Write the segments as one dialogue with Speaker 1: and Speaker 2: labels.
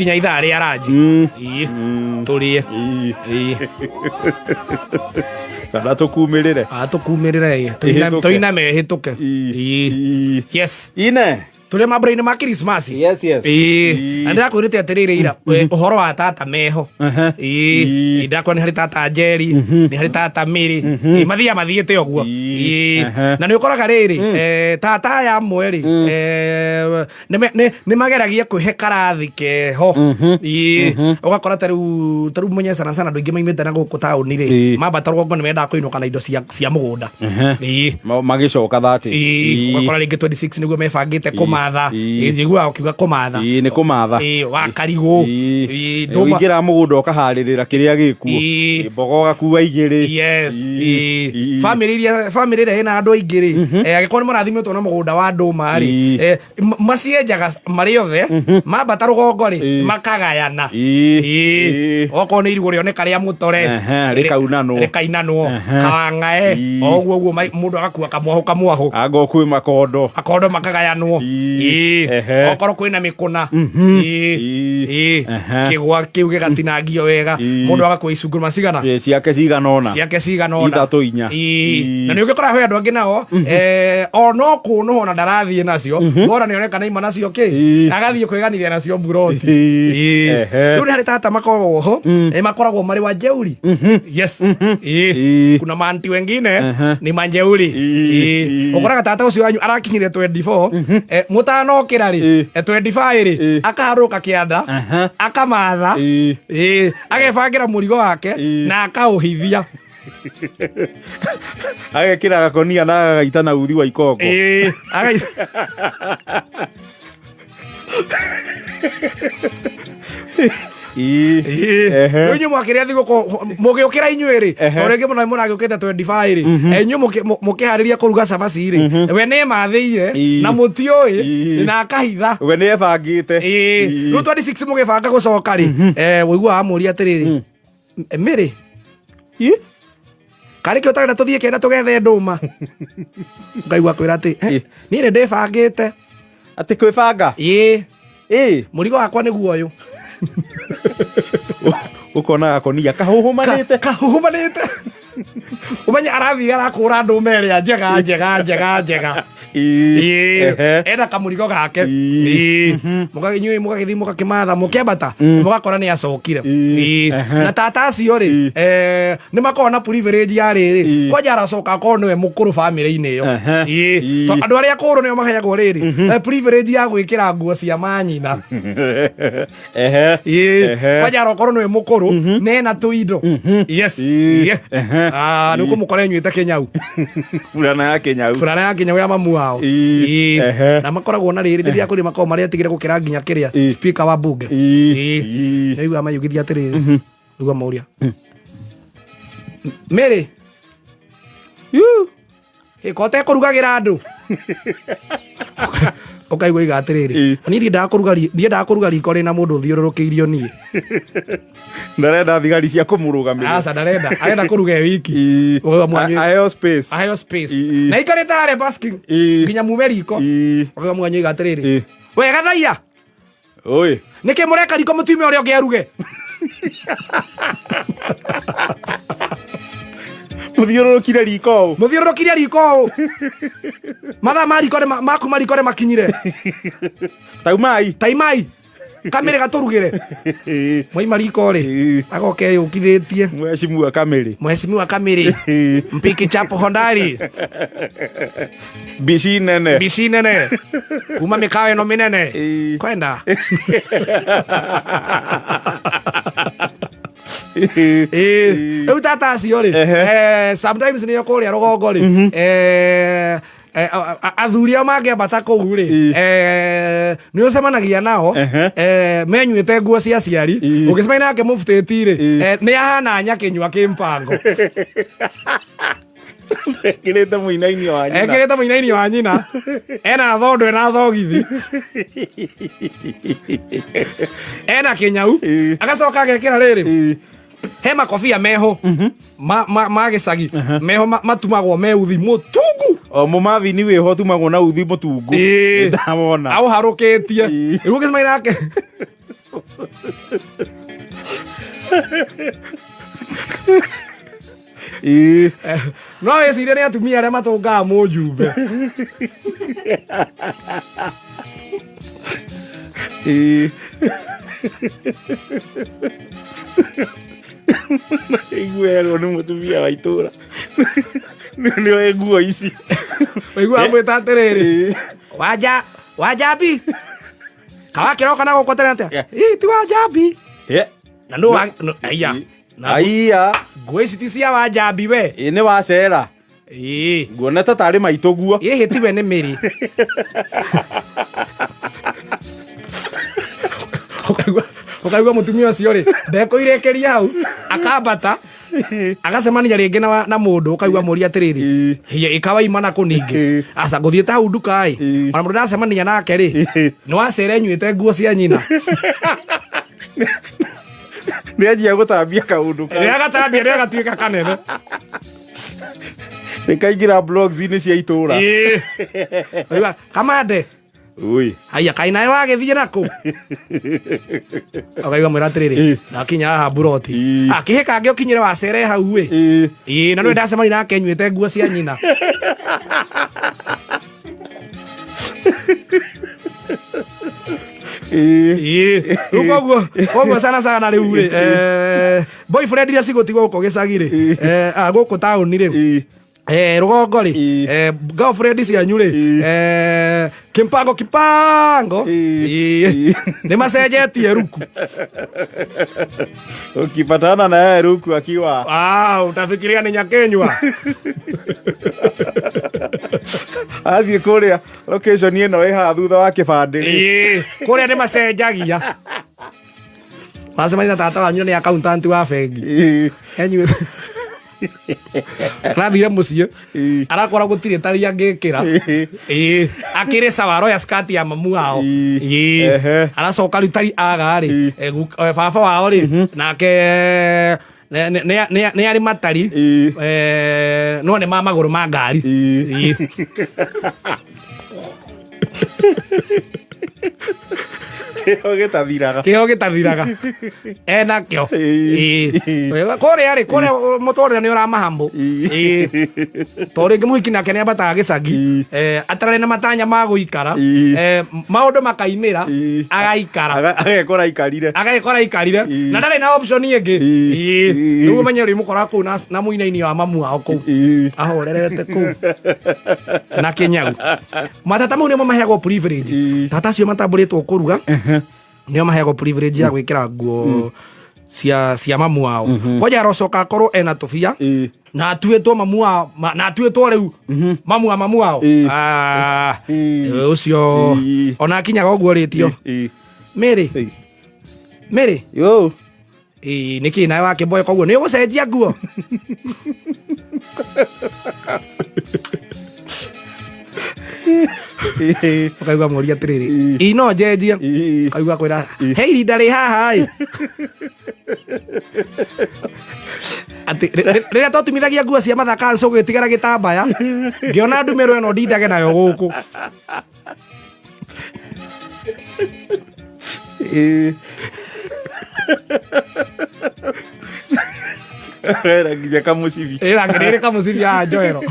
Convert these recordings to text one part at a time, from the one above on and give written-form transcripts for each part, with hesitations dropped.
Speaker 1: Nginya ithaa rĩa ranji. Ĩĩ. Tũrĩe. Ĩĩ.
Speaker 2: Kana tũkumĩrĩre.
Speaker 1: Ah, tũkumĩrĩre ĩ.
Speaker 2: Ĩhĩtũke.
Speaker 1: Tũiname ĩhĩtũke. Ĩĩ. Yes.
Speaker 2: Ine.
Speaker 1: Tũrĩ mambura-inĩ ma Kirismasi.
Speaker 2: Yes.
Speaker 1: Ĩĩ.
Speaker 2: Ĩĩ.
Speaker 1: Na ndĩrakwĩrĩte atĩrĩrĩ ira ũhoro wa tata meho. Ĩĩ.
Speaker 2: Ĩĩ.
Speaker 1: Ndĩrakwĩra nĩ harĩ tata Njeri, nĩ harĩ tata Mĩrĩ. Ĩĩ, mathiaga mathiĩte ũguo.
Speaker 2: Ĩĩ.
Speaker 1: Ĩĩ. Na nĩ ũkoraga rĩrĩ, tata aya amwe rĩ, nĩ mageragia kwĩhe karathi keho. Ĩĩ. Ũgakora ta rĩu mwenye sana sana andũ aingĩ maimĩte na gũkũ taũni rĩ, mambata rũgongo nĩ mendaga kũinũka na indo cia mũgũnda. Ĩĩ.
Speaker 2: Magĩcoka thati.
Speaker 1: Ĩĩ, ũgakora rĩngĩ 26 nĩguo mebangĩte kũmatha. Ĩĩ, njiguaga ũkiuga kũmatha.
Speaker 2: Ĩĩ, nĩ kũmatha.
Speaker 1: Ĩĩ, wa karigũ. Ĩĩ, ndũma.
Speaker 2: Ũingĩra mũgũnda ũkaharĩrĩra kĩrĩa gĩkuo. Mboga ũgakua igĩrĩ.
Speaker 1: Yes. Ĩĩ. Famĩlĩ iria famĩlĩ ĩrĩa ĩna andũ aingĩ rĩ, angĩkorwo nĩ mũrathimĩtwo na mũgũnda wa ndũma rĩ, macienjaga marĩ othe, mambata rũgongo rĩ, makagayana. Ĩĩ. Okorwo nĩ irigũ rĩoneka rĩa mũtore,
Speaker 2: Rĩkaunanwo.
Speaker 1: Rĩkainanwo. Kawang'ae. O ũguo ũguo mũndũ agakua kamwahũ kamwahũ.
Speaker 2: Anga kwĩ makondo.
Speaker 1: Makondo makagayanwo. Ĩĩ. Okorwo kwĩna mĩkũna. Ĩĩ. Ĩĩ. Kĩgwa kĩu gĩgatinangio wega. Mũndũ agakua icunguruma cigana?
Speaker 2: Ĩĩ, ciake cigana ũna.
Speaker 1: Ciake cigana ũna.
Speaker 2: Ithatũ, inya.
Speaker 1: Ĩĩ. Na nĩ ũngĩkora he andũ angĩ nao, o no kũnũhwo na ndarathiĩ nacio, bora nĩ oneka naima nacio kĩ, agathiĩ kwĩganithia nacio mburoti. Ĩĩ. Rĩu nĩ harĩ tata makoragwo ho, makoragwo marĩ wajeuri. Yes. Ĩĩ. Kuna manti wengine ni manjeuri. Ĩĩ. Ũkoraga tata ũcio wanyu arakinyire 24, mũtanokĩra rĩ, 25 rĩ, akaharũka kĩanda, akamatha, ĩĩ, agebangĩra mũrigo wake na akaũhithia.
Speaker 2: Agekĩra gakonia na agagaita na uthi wa ikongo.
Speaker 1: Ĩĩ,
Speaker 2: Ĩĩ.
Speaker 1: Rĩu inyuĩ mwakĩrĩa thigũkũ mũgĩũkĩra inyuĩ rĩ, tondũ rĩngĩ mũno mũragĩũkĩte 25 rĩ, inyuĩ mũkĩharĩria kũruga cabaci rĩ, we nĩ emathĩire na mũtiũĩ na akahitha.
Speaker 2: We nĩ ebangĩte.
Speaker 1: Ĩĩ. Rĩu 26 mũgĩbanga gũcoka rĩ, ũiguaga amũria atĩrĩrĩ, Mĩrĩ, karĩ kĩ ũtarenda tũthiĩ kĩenda tũgethe ndũma? Ngaigua kwĩra atĩ, niĩ nĩ ndĩbangĩte.
Speaker 2: Atĩ kwĩbanga?
Speaker 1: Ĩĩ.
Speaker 2: Ĩĩ.
Speaker 1: Mũrigo wakwa nĩguo ũyũ.
Speaker 2: Ũkona gakonia kahuhumanĩte.
Speaker 1: Kahuhumanĩte. Ũmenye arathiĩ arakũra ndũma ĩrĩa njega njega njega njega. Ĩĩ. Ena kamũrigo gake. Ĩĩ. Inyuĩ mũgagĩthiĩ mũgakĩmatha mũkĩambata mũgakora nĩ acokire. Ĩĩ. Na tata acio rĩ, nĩ makoragwo na privilege ya rĩrĩ, kwanja aracoka akorwo nĩwe mũkũrũ bamĩrĩ-inĩ ĩyo. Ĩĩ. Tondũ andũ arĩa akũrũ nĩo maheagwo rĩrĩ, privilege ya gwĩkĩra nguo cia manyina. Ĩĩ. Kwanja arokorwo nĩwe mũkũrũ nena tũindo. Yes. Ĩĩ. Ah, nĩ ũkũmũkora enyuĩte kĩnyau.
Speaker 2: Burana ya kĩnyau.
Speaker 1: Burana ya kĩnyau ya mamu wao.
Speaker 2: Ĩĩ.
Speaker 1: Ĩĩ. Na makoragwo na rĩrĩ rĩrĩa kũrĩ makoragwo marĩa etigĩre gũkĩra nginya kĩrĩa speaker wa bunge. Ĩĩ. Nĩaiguaga mayugithia atĩrĩrĩ. Nĩguo moria. Mary. Ĩ, ko ũtekũrugagĩra andũ ũkaigua iga atĩrĩrĩ, niĩ ndiendaga kũruga riko rĩna mũndũ ũthiũrũrũkĩirio niĩ.
Speaker 2: Ndarenda thigari cia kũmũrũgamĩrĩra.
Speaker 1: Aca, ndarenda, arenda kũruga e wiki. Ũkaigua
Speaker 2: Aheo space.
Speaker 1: Aheo space.
Speaker 2: Ĩĩ.
Speaker 1: Na ikarĩte harĩa basking nginya mume riko. Ũkaigua mwanyu iga atĩrĩrĩ, we gathaia.
Speaker 2: Oi.
Speaker 1: Nĩkĩ mũreka riko mũtume ũrĩa ũngĩ aruge?
Speaker 2: Mũthiũrũrũkire riko ũũ.
Speaker 1: Mũthiũrũrũkire riko ũũ. Mathaa ma riko nĩ makuma riko nĩ makinyire.
Speaker 2: Taumai.
Speaker 1: Taumai. Kamĩrĩ gatũrugĩre. Mwaima riko rĩ, agoka eyũkithĩtie.
Speaker 2: Mheshimiwa Kamĩrĩ.
Speaker 1: Mheshimiwa Kamĩrĩ. Mpiki chapo hodari.
Speaker 2: Mbici nene.
Speaker 1: Mbici nene. Kuma mĩkawa ĩno mĩnene. Kwenda. Ĩĩ. Rĩu tata acio rĩ, sometimes nĩo kũrĩa rũgongo rĩ, athuri ao mangĩambata kũu rĩ, nĩ ũcemanagia nao, menyuĩte nguo cia aciari. Ũngĩcemania nake mũbutĩti rĩ, nĩ ahana nyakĩnyua kĩmpango.
Speaker 2: Ekĩrĩte mũinainio wa nyina.
Speaker 1: Ekĩrĩte mũinainio wa nyina. Ena thondo, ena thogithi. Ena kĩnyau. Agacoka agekĩra rĩrĩ. He makobia meho ma gĩcagi meho matumagwo me uthi mũtungu.
Speaker 2: O mũmavini wĩho tumagwo na uthi mũtungu.
Speaker 1: Ĩĩ.
Speaker 2: Ndawona.
Speaker 1: Aũharũkĩtie. Rĩu ũngĩcemania nake.
Speaker 2: Ĩĩ.
Speaker 1: No wĩcirie nĩ atumia arĩa matũngaga mũjumbe.
Speaker 2: Ĩĩ. Iguerwo nĩ mũtumia wa itũra nĩ oe nguo ici.
Speaker 1: Ũigua amwĩta atĩrĩrĩ,
Speaker 2: Ĩĩ.
Speaker 1: wanja wanjambi kawakĩroka na gũkũ tene atĩa?
Speaker 2: Yeah.
Speaker 1: Ĩ, ti wanjambi.
Speaker 2: Yeah.
Speaker 1: Na nũ wa aiya. Na
Speaker 2: Aiya.
Speaker 1: nguo ici ti cia wanjambi we.
Speaker 2: Ĩ nĩ wacera.
Speaker 1: Ĩĩ.
Speaker 2: Nguona ta tarĩ maitũ guo.
Speaker 1: Ĩhĩ tiwe nĩ mĩrĩ. Ũkaigua ũkaigua mũtumia ũcio rĩ ndekũirĩkĩria hau akambata agacemania rĩngĩ na mũndũ ũkaigua mũria atĩrĩrĩ,
Speaker 2: Ĩĩ.
Speaker 1: hiya ĩkawaima na kũ ningĩ?
Speaker 2: Ĩĩ.
Speaker 1: Aca ngũthiĩte hau nduka-ĩ,
Speaker 2: Ĩĩ.
Speaker 1: ona mũndũ ndacemania nake rĩ,
Speaker 2: Ĩĩ.
Speaker 1: nĩ wacere nyuĩte nguo cia nyina.
Speaker 2: Nĩ anjia gũtambia kaũndũ kau.
Speaker 1: Nĩ agatambia nĩ agatuĩka kanene.
Speaker 2: Nĩ kaingĩra blogs-inĩ cia itũra.
Speaker 1: Ĩĩ. Ũkaigua, kamande.
Speaker 2: Ui.
Speaker 1: Haya, kaĩ nawe wagĩthiĩ nakũ? Ũkaigua mwĩra atĩrĩrĩ,
Speaker 2: Ĩĩ.
Speaker 1: ndakinya haha mburoti.
Speaker 2: Ĩĩ.
Speaker 1: Ah, kĩhĩ kangĩ ũkinyĩre wacere hau ĩ.
Speaker 2: Ĩĩ.
Speaker 1: Ĩĩ, na nĩwe ndacemania nake nyuĩte nguo cia nyina.
Speaker 2: Ĩĩ.
Speaker 1: Ĩĩ. Rĩu koguo sana sana rĩu rĩ, boyfriend iria cigũtigwo gũkũ gĩcagi rĩ,
Speaker 2: Ĩĩ.
Speaker 1: gũkũ taũni rĩ,
Speaker 2: Ĩĩ.
Speaker 1: Rũgongo rĩ,
Speaker 2: Ĩĩ.
Speaker 1: Girlfriend cianyu rĩ,
Speaker 2: Ĩĩ.
Speaker 1: Kimpango kimpango.
Speaker 2: Ĩĩ.
Speaker 1: Ĩĩ.
Speaker 2: Ĩĩ.
Speaker 1: Nĩ macenjetie ruku.
Speaker 2: Ukipatana na yeye ruku akiwa
Speaker 1: Ah, utafikiria ni nyakenywa.
Speaker 2: athiĩ kũrĩa location ĩno ĩ haha thutha wa kĩbandĩ rĩ.
Speaker 1: Ĩĩ, kũrĩa nĩ macenjagia. Wacemania na tata wanyu nĩ accountant wa bengi.
Speaker 2: Ĩĩ.
Speaker 1: Enyuĩ arathire mũciĩ
Speaker 2: Ĩĩ.
Speaker 1: arakora gũtirĩ tari angĩkĩra.
Speaker 2: Ĩĩ.
Speaker 1: Ĩĩ, akĩrĩ sawa aroya skirt ya mamu wao.
Speaker 2: Ĩĩ.
Speaker 1: Ĩĩ.
Speaker 2: Ehe.
Speaker 1: Aracoka rĩu tari aga rĩ,
Speaker 2: Ĩĩ.
Speaker 1: baba wao rĩ, nake nĩ arĩ matari.
Speaker 2: Ĩĩ.
Speaker 1: No nĩ ma magũrũ ma ngari.
Speaker 2: Ĩĩ.
Speaker 1: Ĩĩ.
Speaker 2: Kĩo gĩtathiraga.
Speaker 1: Kĩo gĩtathiraga enakĩo.
Speaker 2: Ĩĩ.
Speaker 1: Ĩĩ. Kũrĩa rĩ, kũrĩa mũtũrĩre nĩ ũramahambũ.
Speaker 2: Ĩĩ.
Speaker 1: Tondũ rĩngĩ mũhiki nake nĩ ambataga gĩcagi,
Speaker 2: Ĩĩ.
Speaker 1: atararĩ na matanya ma gũikara,
Speaker 2: Ĩĩ.
Speaker 1: Maũndũ makaimĩra,
Speaker 2: Ĩĩ.
Speaker 1: agaikara.
Speaker 2: Agekora aikarire.
Speaker 1: Agekora aikarire.
Speaker 2: Ĩĩ.
Speaker 1: Na ndarĩ na option ĩngĩ.
Speaker 2: Ĩĩ.
Speaker 1: Ĩĩ.
Speaker 2: Ĩĩ.
Speaker 1: Rĩu ũmenye rĩ mũkora kũu na mũinainio wa mamu wao kũu
Speaker 2: Ĩĩ.
Speaker 1: ahorerete kũu na kĩnyau. Matata mau nĩmo maheagwo privilege.
Speaker 2: Ĩĩ.
Speaker 1: Tata acio matambũrĩtwo kũruga nĩo maheagwo privilege ya gwĩkĩra nguo cia mamu wao. Kwanja arocoka akorwo ena tũbia
Speaker 2: Ĩĩ.
Speaker 1: na atuĩtwo mamu wao na atuĩtwo rĩu mamu wa mamu wao.
Speaker 2: Ĩĩ.
Speaker 1: Ah,
Speaker 2: Ĩĩ.
Speaker 1: ũcio
Speaker 2: Ĩĩ.
Speaker 1: ona akinyaga ũguo rĩtio.
Speaker 2: Ĩĩ.
Speaker 1: Mary.
Speaker 2: Ĩĩ.
Speaker 1: Mary.
Speaker 2: Yo.
Speaker 1: Ĩĩ, nĩkĩ nawe wakĩmboe koguo nĩ ũgũcenjia nguo? Ũkaigua mũria atĩrĩrĩ,
Speaker 2: Ĩĩ.
Speaker 1: ĩ no njenjie.
Speaker 2: Ĩĩ.
Speaker 1: Ũkaigua kwĩra he irinda rĩ haha ĩ. Atĩ rĩrĩa twatumithagia nguo cia mathaka ncũ gĩtigara gĩtambaya, ngĩona ndumĩrwo ĩno ndindage nayo gũkũ.
Speaker 2: Ĩĩ. Wera nginya kamũcibi.
Speaker 1: Ĩra ngĩrĩrĩ kamũcibi haha njohero.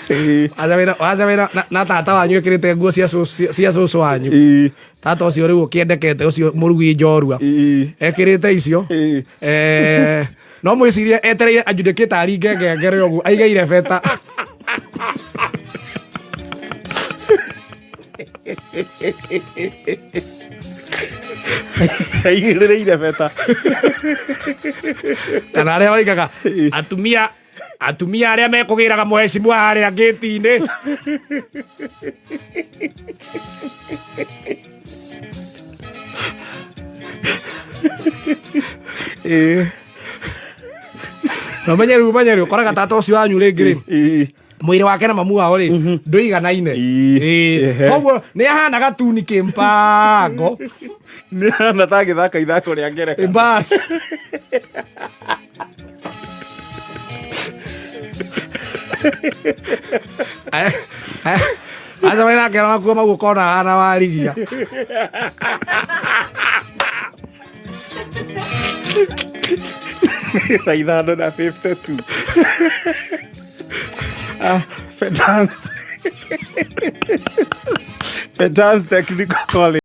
Speaker 2: Ĩĩ.
Speaker 1: Waca wĩra na tata wanyu ĩkĩrĩte nguo cia cũcũ wanyu.
Speaker 2: Ĩĩ.
Speaker 1: Tata ũcio rĩu ũkĩendekete ũcio mũrugi njorua.
Speaker 2: Ĩĩ.
Speaker 1: Ekĩrĩte icio.
Speaker 2: Ĩĩ.
Speaker 1: No mwĩcirie etereire adjudicate aringe ngengere ũguo aigeire beta.
Speaker 2: Aigĩrĩrĩire beta.
Speaker 1: Kana arĩa oigaga atumia arĩa mekũgĩraga mũhecimua harĩa ngĩti-inĩ.
Speaker 2: Ĩĩ.
Speaker 1: Na ũmenye rĩu ũkoraga tata ũcio wanyu rĩngĩ rĩ,
Speaker 2: Ĩĩ.
Speaker 1: mwĩrĩ wake na mamu wao rĩ ndũiganaine.
Speaker 2: Ĩĩ.
Speaker 1: Ĩĩ.
Speaker 2: Ehe.
Speaker 1: Koguo nĩ ahana gatuni kĩmpango.
Speaker 2: Nĩ hana ta agĩthaka ithako rĩa ngereka.
Speaker 1: Bas. Acemania nake na makuo mau ũkona hana warigia.
Speaker 2: Thaa 5 na 52. Ah, Fetans. Fetans Technical College.